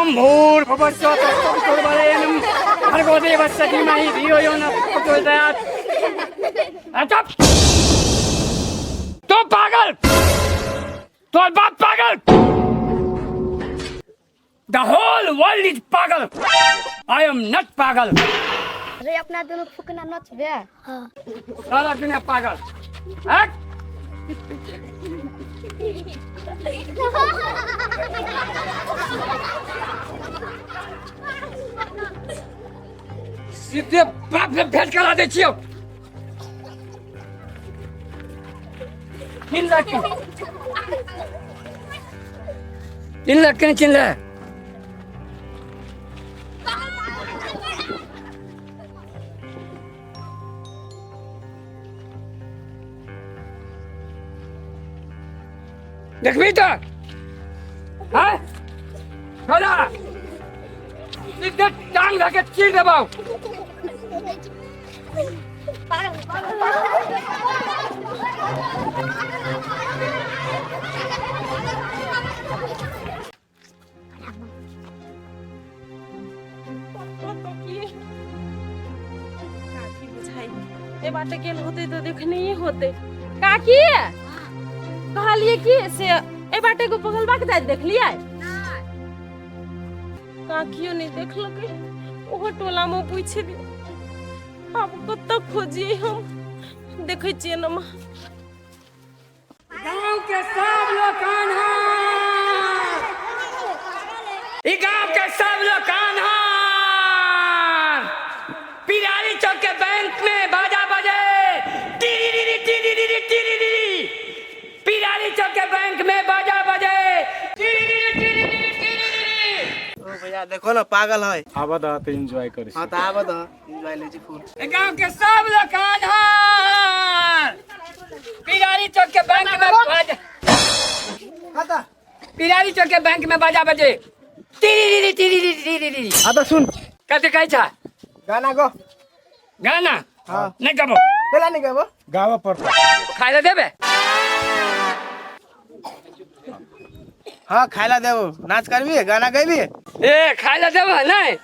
ओम भूर्भुवस्सुः तत्सवितुर्वरेण्यं भर्गो देवस्य धीमहि धियो यो न प्रचोदयात्। चुप! तू पागल, तोर बाप पागल, The whole world is पागल। I am not पागल। अरे अपना दोनों फुकना नचबे। हाँ। सारा दुनिया पागल। हट! सीधे बाप से भेंट करा दै छियौ। चिल्ला क्यों? चिल्ला क्यों चिल्ला? देखबी तऽ हाँ छोड़ा, सीधे टांग धके चीर देबौ। काकी बुझाइ ए बाटे गेल होते तऽ देखने होते। काकी, कहलिए कि से ए बाटे एगो बगलबा के जाइत देखलियै? काकियो नहि देखलकै। ओहो टोला मे पूछि लियौ। आब कतऽ खोजियै हम? देखै छियै नमा। गांव के सब लोग आन्हर, ई गांव के सब लोग आन्हर। पिरारी चौक के बैंक में बाजा बजे टिरिरिरि टिरिरिरि टिरिरिरि। पिरारी चौक के बैंक में बाजा बजे टिरिरिरि टिरिरिरि टिरिरिरि। ओ भैया, देखो ना, पागल है। आबऽ दह तऽ एन्जॉय करै हाँ, तो आबऽ दह, एंजॉय ले छी फुल। ई गांव के सब लोग आन्हर। पिरारी चौक के बैंक में बाजा हाँ तो पिरारी चौक के बैंक में बाजा बजे टिरिरिरि टिरिरिरि टिरिरिरि। हाँ तो सुन। कथी कहै छ? गाना गो। गाना? हाँ। नहीं गबो। केला नहीं गबो? गाबऽ पड़तौ। खाय लए देबे? हाँ, खाय ला देबो। नाच करबी, गाना गैबी? ए, खाय लए देबो नहीं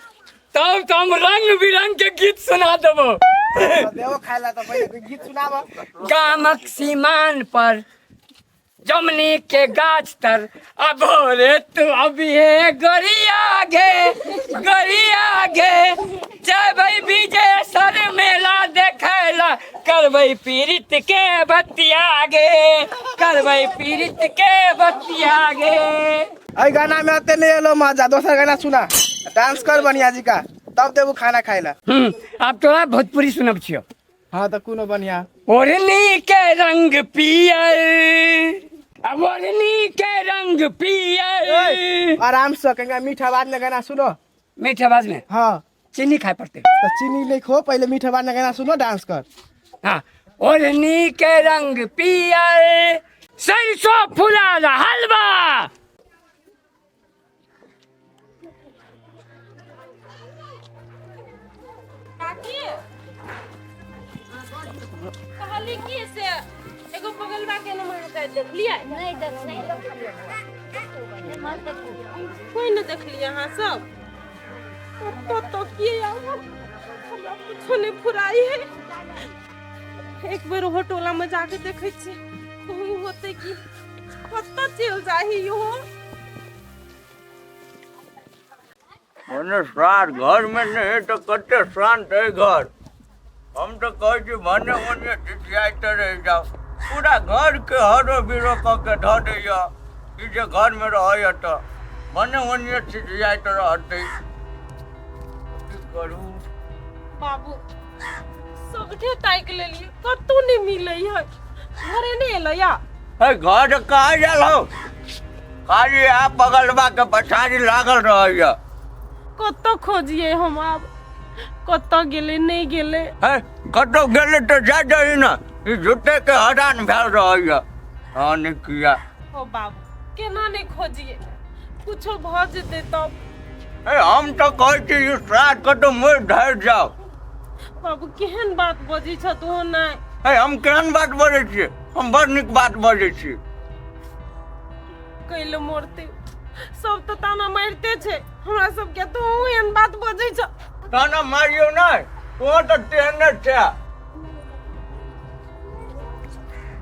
तब तो हम रंग बिरंग के गीत सुना देबो। तो देबो खाय ला तो पहिले गीत सुनाबो। गामक सीमान पर जमनी के गाछ तर अब रे तू अभी हे गरिया गे गरिया गे, जबै विजय सर मेला देखैला, करबै पीड़ित के बतिया गे, करबै पीड़ित के बतिया गे। एहि गाना में अते नहीं एलो मजा, दोसर गाना सुना, डांस कर बढ़िया जी का, तब देबू खाना खाय ला। आब तोरा भोजपुरी सुनब छियो। हाँ तो कोनो बढ़िया। ओढ़नी के रंग पियर, अब ओढ़नी के रंग पियर। आराम से कहीं मीठा आवाज में गाना सुनो। मीठ आवाज में? हाँ। चीनी खाए पड़ते। तो चीनी नहीं खो, पहले मीठा आवाज में गाना सुनो, डांस कर। हाँ, ओढ़नी के रंग पियर, सरसों फुला हलवा। काकी, कहली कि से एगो बगलबा के नमहर जाइत देखलियै? नहीं देखलियै। कोई नहि देखलियै अहाँ सब? कतऽ तकियै आब हमरा कुछो नहि फुराइ है। एक बेर ओहो टोला में जाके देखै छियै, कहूँ होतै कि। कतऽ चलि जाही इहो? मने सार घरमे नहि है तऽ कते शान्त है घर। हम तऽ कहै छी भने ओने चिचियाइते रहि जाउ, पूरा घरके हरो बिरो कऽ के धऽ दैया। ई जे घरमे रहैया तऽ भने ओने चिचियाइत रहतै, की करू? बाबू, सगठे ताकि लेलियै, कतौ नहि मिलै है। घरे नहि एलै या? है, घर कहाँ गेल हौ? खाली आ बगलबा के पछाड़ी लागल रहैया। कतऽ खोजियै हम आब? कतऽ गेलै, नहि गेलै? है, कतौ गेलै तऽ जा दही ने, ई झूठे के हरान भेल रहैया। हाँ, नहि किया। ओ बाबू, केना नहि खोजियै? कुछो भऽ जेतै तब। हे, हम तऽ कहै छी ई श्राद्ध कतौ मरि ढरि जाउ। बाबू, केहन बात बजै छ तू? नहि हे, हम केहन बात बजै छियै? हम बड़ नीक बात बजै छी। कैले मरते? सब तऽ ताना मारिते छै। हमरा सबके तू एहन बात बजै छ। ताना मारियो नहि, तोहर तऽ तेहने छै।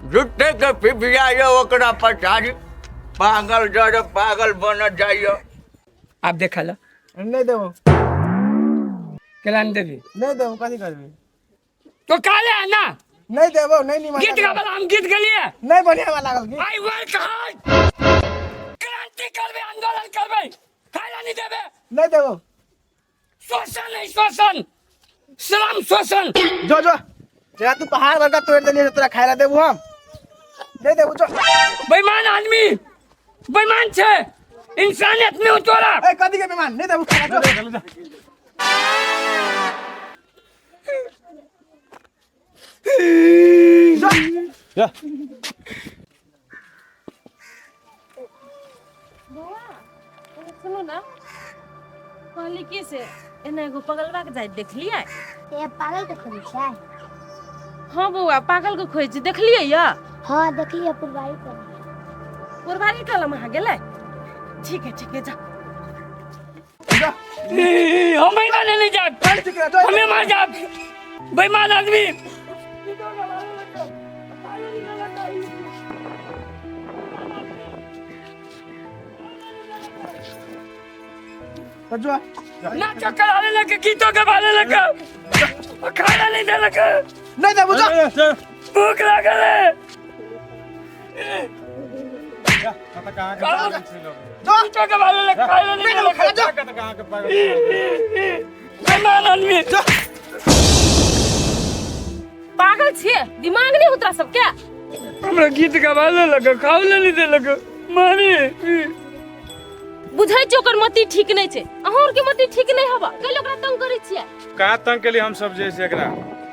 झूठे के फिफियाइयो ओकरा पछाड़ी, पागल जरे पागल बनत जाइयो। आब देखा ला। नहीं देबो। केला नहीं देबी? नहीं देबो, कथी करबी? तो काले है ना? नहीं देबो, नहीं निमन। गीत गाबला हम गीत गेलिए। नहीं बढ़िया वाला लागल गीत। I work hard. क्रांति करबे, आंदोलन करबे, खाइला नहीं देबे। नहीं देबो। शोषण है शोषण, श्रम शोषण। जो जो जरा तू पहाड़ बड़का तोड़ देलिए तोरा खाइला देबो हम। नहीं देबो जो। बेईमान आदमी, बेईमान छे, इंसानियत नहीं हो तोरा। ए कथी के बेईमान? नहीं देबो खाइला जो। जा। बौआ सुनू ना, कहली की से एना एगो पगलवा के जाइत देखलियै? ए पागल के खोजै छै? हाँ बौआ, पागल के खोजै छी, देखलियै या? हाँ देखलियै, पुरबारी पर। पुरबारी टोला में अहाँ गेलै? ठीक है ठीक है, जा। हम बेईमान नहीं जाब, हमें मार जाब, बेईमान आदमी। जो नाचो कराने लगे, गीतों गवाने लगे, खाना नहीं दे लगे। नहीं देबो जो। भूख लागल है। कहाँ के गीतों गवाने लगे, खाना नहीं दे लगे। कहाँ के पागल? बेईमान आदमी। पागल छियै, दिमाग नहीं उतरा सबके। हमरा गीत गवाने लगे, खाना नहीं दे लगे, मारे। बुझै छियै ओकर मति ठीक नहि छै, अहूँ आरके मति ठीक नहि हबा, कैले ओकरा तंग करै छियै? कहाँ तंग केलियै हम सब जे छै एकरा?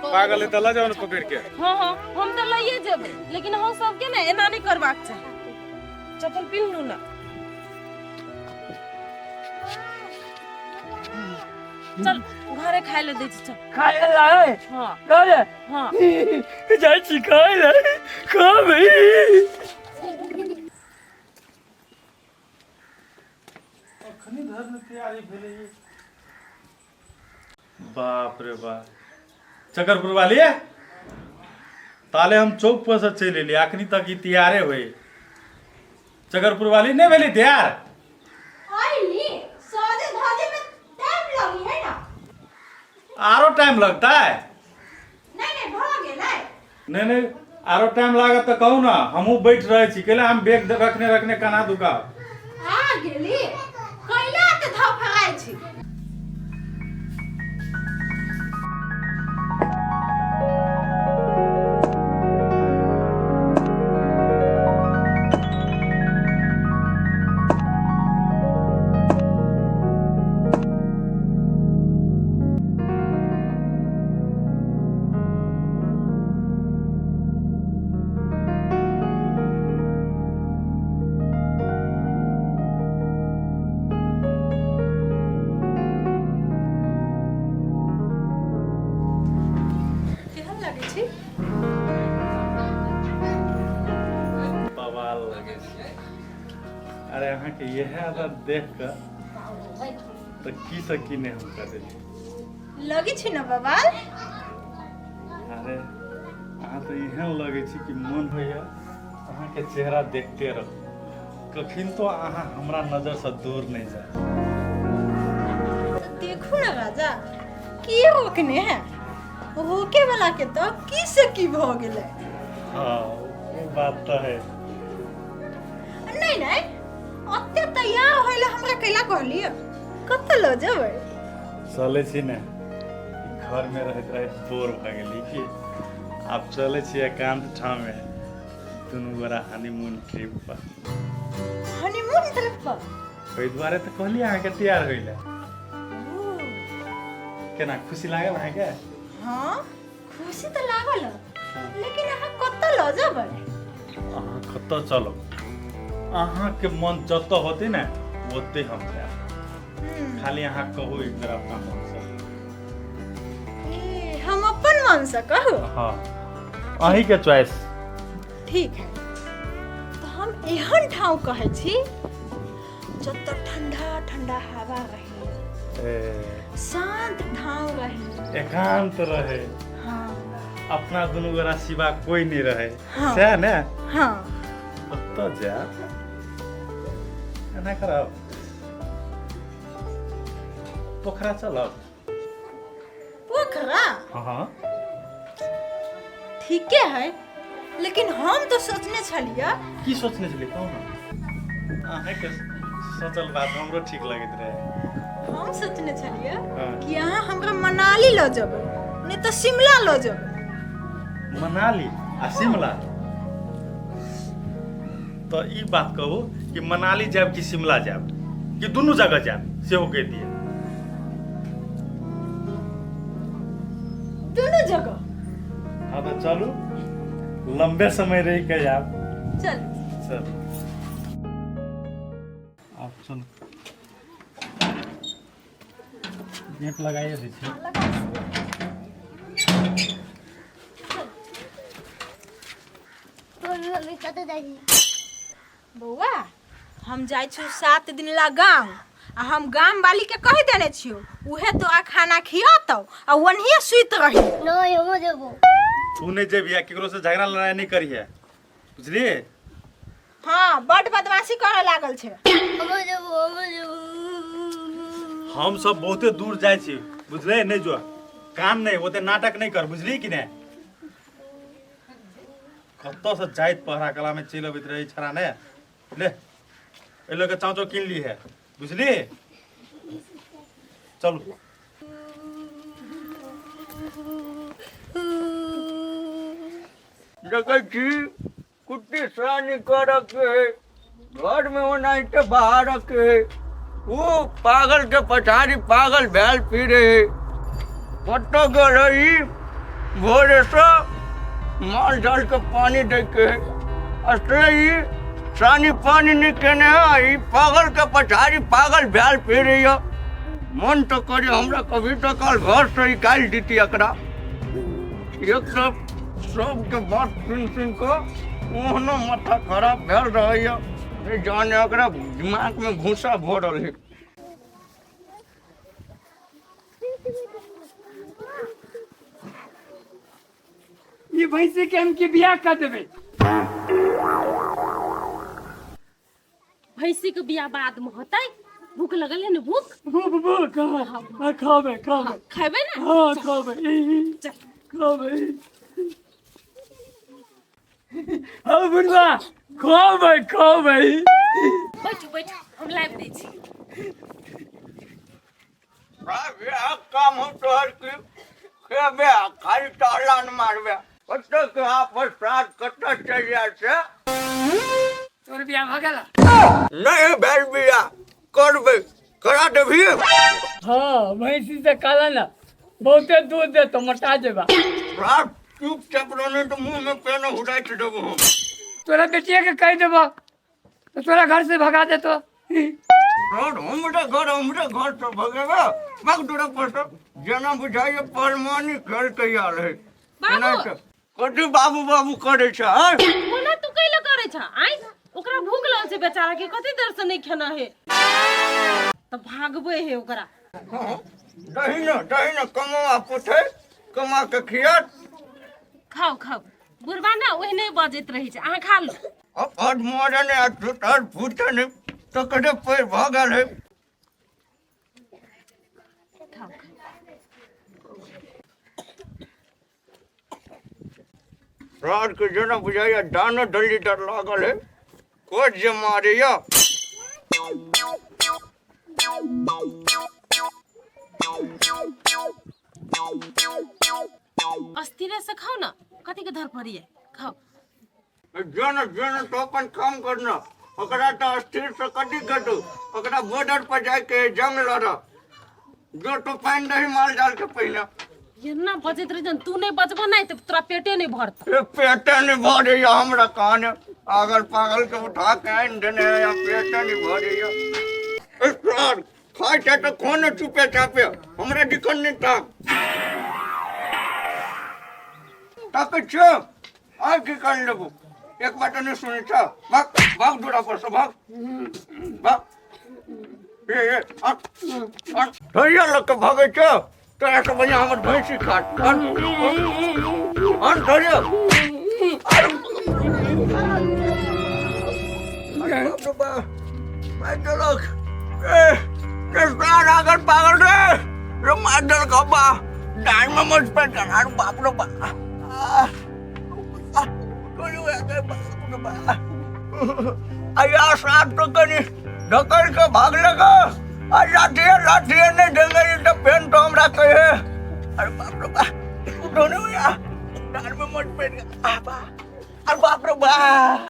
पागल है तऽ लऽ जाउ ने पकड़ि के। हाँ हाँ, हम तऽ लइए जेबै, लेकिन अहूँ सबके ने एना नहि करबाक चाही। चप्पल पिन्हू ना। चल घरे खाइ लए दै छी, चल। खाय ला है? हाँ। खाय? हाँ। जाइ छी खाय ला, खाबै। अखनी धरि ने तैयारी भेलै। बाप रे बाप, चकरपुर वाली ताले हम चौक पर से चलि एलियै, अखनी तक ई तैयारे होय। चकरपुर वाली नहीं भेली तैयार? सजे धजे में टाइम लगी है ना। आरो टाइम लगता है? नहीं नहीं, भ गेलै। नहीं नहीं, आरो टाइम लागत तऽ कहू ना, हमहूँ बैठ रहै छी। कैला हम बैग रखने रखने कना दुखाब। आ गेली, कैला के धफड़ाइ छी? केहन लगै छी? बवाल लगै छै। अरे अहाँके इएह आदत देख कऽ तऽ की से की नहि हम कऽ देलियै। लगै छी ने बवाल? अरे अहाँ तऽ एहन लगै छी कि मन होइए अहाँके चेहरा देखते रहू, कखन तो अहाँ हमरा नजरसँ दूर नहि जाय। तऽ देखू ने राजा, के रोकने है? रोके वाला के तो की से की भ गेलै। हाँ ओ बात तऽ है। नहीं नहीं, ओते तैयार होइले हमरा कैला कहलियै? कतऽ लऽ जेबै? चलै छी ने, घरमे रहैत रहैत बोर भऽ गेली की। आब चलै छी एकान्त ठाममे दुनू गोरा हनीमून ट्रिप पर। हनीमून ट्रिप पर? ओहि दुआरे तऽ कहलियै अहाँके तैयार होइ लए। केना खुशी लागल अहाँके? हाँ खुशी तऽ लागल, लेकिन अहाँ कतऽ लऽ जेबै? अहाँ कतऽ चलब, अहाँके मन जतऽ होतै ने ओतै हम जायब। खाली अहाँ कहू एक बेर अपना मनसँ। ए, हम अपन मनसँ कहू? हाँ, अहीँके चॉइस। ठीक है, तऽ हम एहन ठाउँ कहै छी जतऽ ठंडा ठंडा हवा रहे, ए, शांत ठाव रहे। एकांत रहे। हाँ। अपना दुनू गोरा सिवा कोई नहीं रहे। हाँ। सएह ने? हाँ। ओतऽ जायब, एना करब, पोखरा चलब। पोखरा? हाँ। ठीके है, लेकिन हम तो सोचने छलियै। की सोचने छलियै, कहू ने। अहाँके सोचल बात हमरो ठीक लगैत रहे। हम सोचने छलियै हाँ। कि अहाँ हमरा मनाली लऽ जेबै, नहि तऽ शिमला लऽ जेबै। मनाली आ शिमला? तऽ ई बात कहू कि मनाली जायब कि शिमला जायब कि दुनू जगह जायब, सेहो कहि दिअ। दुनू जगह। हाँ तऽ चलू, लंबे समय रहि के जायब। चल। चल, आब चलू, गेट लगाइए दै छी। मम्मी, मम्मी, कतऽ जाइ छी? बौआ, हम जाइ छी 7 दिन ला गाँव आ हम गाम वाली के कहि देने छियौ, उहे तोरा खाना खियतौ आ ओनहिए सुति रही। नहीं, हमहूँ जेबो। तू नहीं जेबही आ केकरो से झगड़ा लड़ाई नहीं करिहे, बुझलिए? हाँ, बड बदमाशी करे लागल छै। हमहूँ जेबो, हमहूँ जेबो। हम सब बहुते दूर जाइ छी, बुझले? नहीं जो, कान नहीं, ओते नाटक नहीं कर, बुझली कि नहीं? कतऽ से जाइत पहरा कला में चलि अबैत रहै छड़ा ने। ले, एहि लऽ के चाँचो कीन ली है, बुझली? चलू। देखै छी, कुट्टी सानी करके है घरमे, ओनाहिते बाहरके है। ओ पागल के पछाड़ी पागल भेल फिरे है। कतऽ गेल है ई? भोरेसँ माल जाल के पानी दैके है आ से ई सानी पानी नहि केने है। ई पागल के पछाड़ी पागल भेल फिरैया। मन तऽ करे हमरा कभी तऽ काल घरसँ निकालि देती एकरा। एक तऽ सबके बात सुनि सुनि कऽ ओहनो माथा खराब भेल रहैया। नहि जाने एकरा दिमागमे भूसा भरल है। ई भैंसी के हम की बियाह कर देबै? भैंसी के बियाह बाद में होतै। भूख लगल है ने, भूख? भूख, भूख, हाँ, खाबे, खाबे। खेबै ने? हाँ, खाबे। चल। खाबे। हाँ बुढ़वा, खाबे, खाबे। बैठू, बैठू, हम लाबि दै छी। इएह काम हम तोहर की खेबे आ खाली टहला न मारबे। कतऽ के आपस साथ कतऽ चलि जाइ छै? तोर बियाह भऽ गेल? नहि भेल बियाह, करबै, करा देबही? हाँ, भैंसी से कहला ना, बहुते दूध देतो, मोटा जेबा। रात चुपचाप रहने तऽ मुँहमे पेन हुराइट देबो हम। तोरा बेटिया के कहि देबो तो तोरा घर से भगा देतो। और हमरे घर से भगेबे? भाग दूरा पर से। जेना बुझाइए परमानी खेल तैयार है। बाबू! एना तऽ कथी बाबू बाबू करै छै, आँय? ओना तू कैले करै छ? आइ ओकरा भूख लगल छै बेचारा के, कते देर से नहीं खेना है, तऽ भागबै है ओकरा। हाँ, दही ने, दही ने, कमावा पुछै, कमा के खियात। खाओ, खाओ। बुढ़बा ने ओहने बजैत रहै छै, अहाँ खा लू। अब मरे ने आ टूटल फूटे ने तऽ कते पैर भऽ गेल है। खाओ, खाओ। रात के जेना बुझाइया दाना डल्ली डर लागल है, कोच जे मारैया। अस्थिरे से खाओ ना, कथी के धर पड़ी है, खाओ। जेना जेना तो अपन काम करना, ओकरा तऽ स्थिर से कथी कटू? ओकरा बॉर्डर पर जाके जंग लड़ जो, तो पानि दही माल जाल के पहिने। एना बजैत रहै छै, तू नहि बजबो नहि तऽ तोरा पेटे नहि भरतौ। ए, पेटे नहीं भरैया हमरा। कहाने आगल पागल के उठा के आनि देने है, आ पेटे नहीं भरैया। ए सर, खाइ छै तऽ कोन चुपे चापे हमरा दिक्कत नहीं। ताक ताकै छियौ, आइ की कर लेबू? एक बात नहि सुनै छ। भाग, भाग दूरा पर से, भाग, भाग। ए ए धैर्य लऽ के भगै छौ तोरा से बढ़िआँ हमर भैंसी खाट अन अन धैर्य। अरे बाप रे बाप, मारि देलक। ए सार आगल पागल रे रे मारि देलक अब्बा डाँडमे मच पेट अरे बाप रे बाप। अया साथ तो कनी ढकल के भागलक आ लाठिए लाठिए नहीं देंगे तो पेन तो हमरा कहे। अरे बाप रे बाप उठो नहीं भैया डाँड में मच पेट। अरे बाप रे बाप।